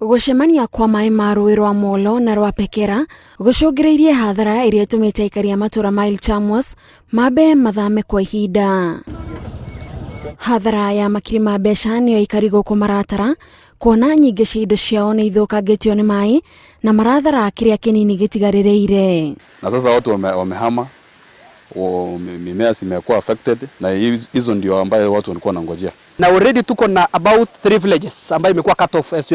Gũcemania kwa maĩ ma rũĩ rwa Molo na rwa Pekera gũcũngĩrĩirie hathara ĩrĩa ĩtũmĩte aikari a matũra ma Ilchamus mambe mathame kwa ihinda. Hathara ya makiri ma mbeca nĩyo aikari gũkũ maratara kuona nyingĩ cia indo ciao nĩ ithũkangĩtio nĩ maĩ na marathara kĩrĩa kĩnini gĩtigarĩrĩire. Na sasa watu wamehama, mimea zimekuwa affected na hizo ndio ambayo watu walikuwa wanangojea. Na already tuko na about 3 villages ambayo imekuwa cut off as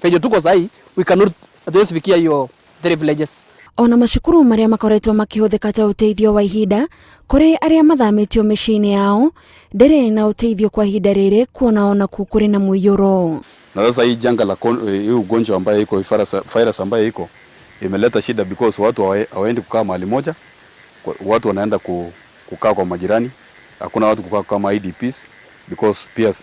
venye tuko sahi, we cannot, hatuwezi fikia hiyo 3 villages. Ona macukuru marĩa makoretwo makĩhũthĩka ta ũteithio wa ihinda kũrĩ arĩa mathamĩtio mĩciĩ-inĩ yao ndĩrĩ na ũteithio kwa ihinda rĩrĩ kuona ona ku kũrĩ na mũiyũro. Na sasa hii janga la hii ugonjwa ambayo iko, virus ambayo iko imeleta shida because watu hawaendi kukaa mahali moja, watu wanaenda kukaa kwa majirani, hakuna watu kukaa kama IDPs because pia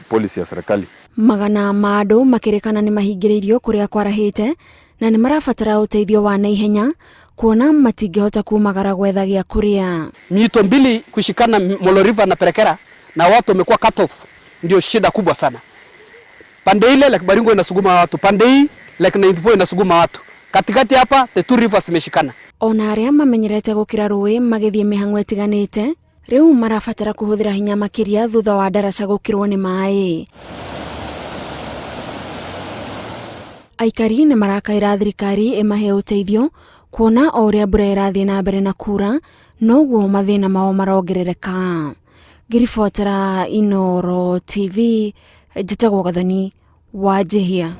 policy ya serikali. Magana ma andũ makĩrĩkana nĩ mahingĩrĩirio kũrĩa kwarahĩte na nĩ marabatara ũteithio wa naihenya kuona matingĩhota kumagara gwetha gĩa kũrĩa. Mito mbili kushikana Molo River na Perekera na watu wamekuwa cut off, ndio shida kubwa sana. Pande ile Lake Baringo inasuguma watu, pande hii Lake 94 inasuguma watu. Katikati hapa the two rivers zimeshikana. Ona arĩa mamenyerete gũkĩra rũĩ magĩthiĩ mĩhang'o ĩtiganĩte rĩu marabatara kũhũthĩra hinya makĩria thutha wa ndaraca gũkĩrwo nĩ maĩ. Aikari nĩ marakaĩra thirikari ĩmahe ũteithio kuona o ũrĩa mbura ĩrathiĩ na mbere na kura noguo mathĩna mao marongerereka. Ngĩribotera Inooro TV, njĩtagwo Gathoni wa Njihia.